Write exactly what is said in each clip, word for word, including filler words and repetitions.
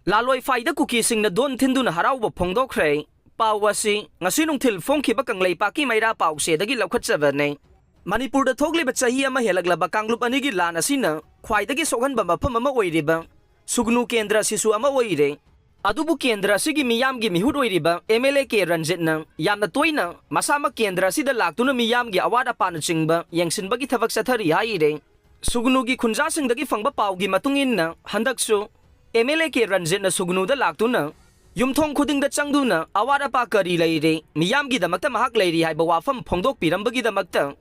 ꯂꯥꯂꯣꯏꯐꯥꯏꯗ ꯀꯨꯀꯤꯁꯤꯡꯅ ꯗꯣꯟ ꯊꯤꯟꯗꯨꯅ ꯍꯔꯥꯎꯕ ꯐꯣꯡꯗꯣꯛꯈ꯭ꯔꯦ꯫ ꯄꯥꯎ ꯑꯁꯤ ꯉꯁꯤ ꯅꯨꯡꯊꯤꯜ ꯐꯣꯡꯈꯤꯕ ꯀꯪꯂꯩꯄꯥꯛꯀꯤ ꯃꯩꯔꯥ ꯄꯥꯎꯆꯦꯗꯒꯤ ꯂꯧꯈꯠꯆꯕꯅꯤ꯫ ꯃꯅꯤꯄꯨꯔꯗ ꯊꯣꯛꯂꯤꯕ ꯆꯍꯤ ꯑꯃ ꯍꯦꯜꯂꯛꯂꯕ ꯀꯥꯡꯂꯨꯞ ꯑꯅꯤꯒꯤ ꯂꯥꯟ ꯑꯁꯤꯅ ꯈ꯭ꯋꯥꯏꯗꯒꯤ ꯁꯣꯛꯍꯟꯕ ꯃꯐꯝ ꯑꯃ ꯑꯣꯏꯔꯤꯕ ꯁꯨꯒꯅꯨ ꯀꯦꯟꯗ꯭ꯔ ꯑꯁꯤꯁꯨ ꯑꯃ ꯑꯣꯏꯔꯦ꯫ ꯑꯗꯨꯕꯨ ꯀꯦꯟꯗ꯭ꯔ ꯑꯁꯤꯒꯤ ꯃꯤꯌꯥꯝꯒꯤ ꯃꯤꯍꯨꯠ ꯑꯣꯏꯔꯤꯕ ꯑꯦꯝ ꯑꯦꯜ ꯑꯦ ꯀꯦ ꯔꯟꯖꯤꯠꯅ ꯌꯥꯝꯅ ꯇꯣꯏꯅ ꯃꯁꯥꯃꯛ ꯀꯦꯟꯗ꯭ꯔ ꯑꯁꯤꯗ ꯂꯥꯛꯇꯨꯅ ꯃꯤꯌꯥꯝꯒꯤ ꯑꯋꯥꯠ ꯑꯄꯥꯅꯆꯤꯡꯕ ꯌꯦꯡꯁꯤꯟꯕꯒꯤ ꯊꯕꯛ ꯆꯠꯊꯔꯤ ꯍꯥꯏꯔꯦ꯫ ꯁꯨꯒꯅꯨꯒꯤ ꯈꯨꯟꯖꯥꯁꯤꯡꯗꯒꯤ ꯐꯪꯕ ꯄꯥꯎꯒꯤ ꯃꯇꯨꯡ ꯏꯟꯅ, ꯍꯟꯗꯛꯁꯨ ꯑꯦꯝ ꯑꯦꯜ ꯑꯦ ꯀꯦ ꯔꯟꯖꯤꯠꯅ ꯁꯨꯒꯅꯨꯗ ꯂꯥꯛꯇꯨꯅ ꯌꯨꯝꯊꯣꯡ ꯈꯨꯗꯤꯡꯗ ꯆꯪꯗꯨꯅ ꯑꯋꯥꯠ ꯑꯄꯥ ꯀꯔꯤ ꯂꯩꯔꯦ, ꯃꯤꯌꯥꯝꯒꯤꯗꯃꯛꯇ ꯃꯍꯥꯛ ꯂꯩꯔꯤ ꯍꯥꯏꯕ ꯋꯥꯐꯝ ꯐꯣꯡꯗꯣꯛꯄꯤꯔꯝꯕꯒꯤꯗꯃꯛꯇ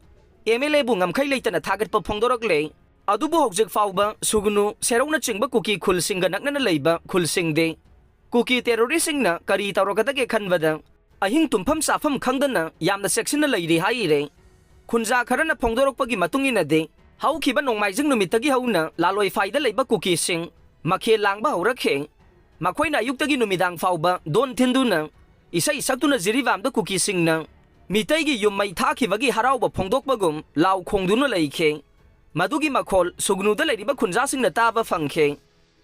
ꯑꯦꯝ ꯑꯦꯜ ꯑꯦꯕꯨ ꯉꯝꯈꯩ ꯂꯩꯇꯅ ꯊꯥꯒꯠꯄ ꯐꯣꯡꯗꯣꯔꯛꯂꯦ꯫ ꯑꯗꯨꯕꯨ ꯍꯧꯖꯤꯛ ꯐꯥꯎꯕ ꯁꯨꯒꯅꯨ, ꯁꯦꯔꯧꯅꯆꯤꯡꯕ ꯀꯨꯀꯤ ꯈꯨꯜꯁꯤꯡꯒ ꯅꯛꯅꯅ ꯂꯩꯕ ꯈꯨꯜꯁꯤꯡꯗꯤ ꯀꯨꯀꯤ ꯇꯦꯔꯣꯔꯤꯁꯁꯤꯡꯅ ꯀꯔꯤ ꯇꯧꯔꯛꯀꯗꯒꯦ ꯈꯟꯕꯗ ꯑꯍꯤꯡ ꯇꯨꯝꯐꯝ ꯆꯥꯐꯝ ꯈꯪꯗꯅ ꯌꯥꯝꯅ ꯆꯦꯛꯁꯤꯟꯅ ꯂꯩꯔꯤ ꯍꯥꯏꯔꯦ꯫ ꯈꯨꯟꯖꯥ ꯈꯔꯅ ꯐꯣꯡꯗꯣꯔꯛꯄꯒꯤ ꯃꯇꯨꯡ ꯏꯟꯅꯗꯤ, ꯍꯧꯈꯤꯕ ꯅꯣꯡꯃꯥꯏꯖꯤꯡ ꯅꯨꯃꯤꯠꯇꯒꯤ ꯍꯧꯅ ꯂꯥꯂꯣꯏꯐꯥꯏꯗ ꯂꯩꯕ ꯀꯨꯀꯤꯁꯤꯡ ꯃꯈꯦꯜ ꯂꯥꯡꯕ ꯍꯧꯔꯛꯈꯤ꯫ ꯃꯈꯣꯏꯅ ꯑꯌꯨꯛꯇꯒꯤ ꯅꯨꯃꯤꯗꯥꯡ ꯐꯥꯎꯕ ꯗꯣꯟ ꯊꯤꯟꯗꯨꯅ ꯏꯁꯩ ꯁꯛꯇꯨꯅ ꯖꯤꯔꯤꯕꯥꯝꯗ ꯀꯨꯀꯤꯁꯤꯡꯅ ꯃꯤꯇꯩꯒꯤ ꯌꯨꯝ ꯃꯩ ꯊꯥꯈꯤꯕꯒꯤ ꯍꯔꯥꯎꯕ ꯐꯣꯡꯗꯣꯛꯄꯒꯨꯝ ꯂꯥꯎ ꯈꯣꯡꯗꯨꯅ ꯂꯩꯈꯤ꯫ ꯃꯗꯨꯒꯤ ꯃꯈꯣꯜ ꯁꯨꯒꯅꯨꯗ ꯂꯩꯔꯤꯕ ꯈꯨꯟꯖꯥꯁꯤꯡꯅ ꯇꯥꯕ ꯐꯪꯈꯤ꯫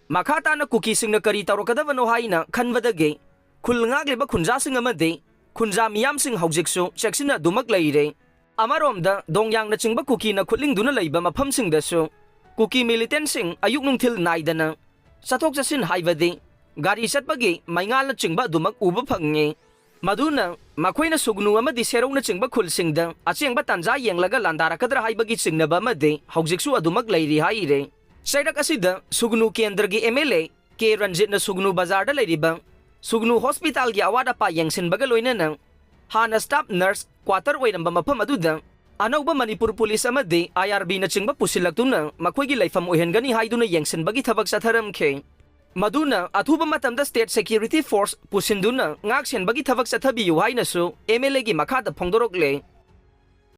ꯃꯈꯥ ꯇꯥꯅ ꯀꯨꯀꯤꯁꯤꯡꯅ ꯀꯔꯤ ꯇꯧꯔꯛꯀꯗꯕꯅꯣ ꯍꯥꯏꯅ ꯈꯟꯕꯗꯒꯤ ꯈꯨꯜ ꯉꯥꯛꯂꯤꯕ ꯈꯨꯟꯖꯥꯁꯤꯡ ꯑꯃꯗꯤ ꯈꯨꯟꯖꯥ ꯃꯤꯌꯥꯝꯁꯤꯡ ꯍꯧꯖꯤꯛꯁꯨ ꯆꯦꯛꯁꯤꯟꯅ ꯑꯗꯨꯃꯛ ꯂꯩꯔꯦ꯫ ꯑꯃꯔꯣꯝꯗ ꯗꯣꯡꯌꯥꯡꯅꯆꯤꯡꯕ ꯀꯨꯀꯤꯅ ꯈꯨꯠꯂꯤꯡꯗꯨꯅ ꯂꯩꯕ ꯃꯐꯝꯁꯤꯡꯗꯁꯨ ꯀꯨꯀꯤ ꯃꯤꯂꯤꯇꯦꯟꯁꯤꯡ ꯑꯌꯨꯛ ꯅꯨꯡꯊꯤꯜ ꯅꯥꯏꯗꯅ ꯆꯠꯊꯣꯛ ꯆꯠꯁꯤꯟ ꯍꯥꯏꯕꯗꯤ ꯒꯥꯔꯤ ꯆꯠꯄꯒꯤ ꯃꯩꯉꯥꯜꯅꯆꯤꯡꯕ ꯑꯗꯨꯃꯛ ꯎꯕ ꯐꯪꯉꯤ꯫ ꯃꯗꯨꯅ ꯃꯈꯣꯏꯅ ꯁꯨꯒꯅꯨ ꯑꯃꯗꯤ ꯁꯦꯔꯧꯅꯆꯤꯡꯕ ꯈꯨꯜꯁꯤꯡꯗ ꯑꯆꯦꯡꯕ ꯇꯥꯟꯖꯥ ꯌꯦꯡꯂꯒ ꯂꯥꯟꯗꯥꯔꯛꯀꯗ꯭ꯔꯥ ꯍꯥꯏꯕꯒꯤ ꯆꯤꯡꯅꯕ ꯑꯃꯗꯤ ꯍꯧꯖꯤꯛꯁꯨ ꯑꯗꯨꯃꯛ ꯂꯩꯔꯤ ꯍꯥꯏꯔꯦ꯫ ꯆꯩꯔꯛ ꯑꯁꯤꯗ ꯁꯨꯒꯅꯨ ꯀꯦꯟꯗ꯭ꯔꯒꯤ ꯑꯦꯝ ꯑꯦꯜ ꯑꯦ ꯀꯦ ꯔꯟꯖꯤꯠꯅ ꯁꯨꯒꯅꯨ ꯕꯖꯥꯔꯗ ꯂꯩꯔꯤꯕ ꯁꯨꯒꯅꯨ ꯍꯣꯁꯄꯤꯇꯥꯜꯒꯤ ꯑꯋꯥꯠ ꯑꯄꯥ ꯌꯦꯡꯁꯤꯟꯕꯒ ꯂꯣꯏꯅꯅ ꯍꯥꯟꯅ ꯁ꯭ꯇꯥꯐ ꯅꯔꯁ ꯀ꯭ꯋꯥꯇꯔ ꯑꯣꯏꯔꯝꯕ ꯃꯐꯝ ꯑꯗꯨꯗ ꯑꯅꯧꯕ ꯃꯅꯤꯄꯨꯔ ꯄꯨꯂꯤꯁ ꯑꯃꯗꯤ ꯑꯥꯏ ꯑꯥꯔ ꯕꯤꯅꯆꯤꯡꯕ ꯄꯨꯁꯤꯜꯂꯛꯇꯨꯅ ꯃꯈꯣꯏꯒꯤ ꯂꯩꯐꯝ ꯑꯣꯏꯍꯟꯒꯅꯤ ꯍꯥꯏꯗꯨꯅ ꯌꯦꯡꯁꯤꯟꯕꯒꯤ ꯊꯕꯛ ꯆꯠꯊꯔꯝꯈꯤ꯫ ꯃꯗꯨꯅ ꯑꯊꯨꯕ ꯃꯇꯝꯗ ꯁ꯭ꯇꯦꯠ ꯁꯦꯀ꯭ꯌꯨꯔꯤꯇꯤ ꯐꯣꯔꯁ ꯄꯨꯁꯤꯟꯗꯨꯅ ꯉꯥꯛ ꯁꯦꯟꯕꯒꯤ ꯊꯕꯛ ꯆꯠꯊꯕꯤꯌꯨ ꯍꯥꯏꯅꯁꯨ ꯑꯦꯝ ꯑꯦꯜ ꯑꯦꯒꯤ ꯃꯈꯥꯗ ꯐꯣꯡꯗꯣꯔꯛꯂꯦ꯫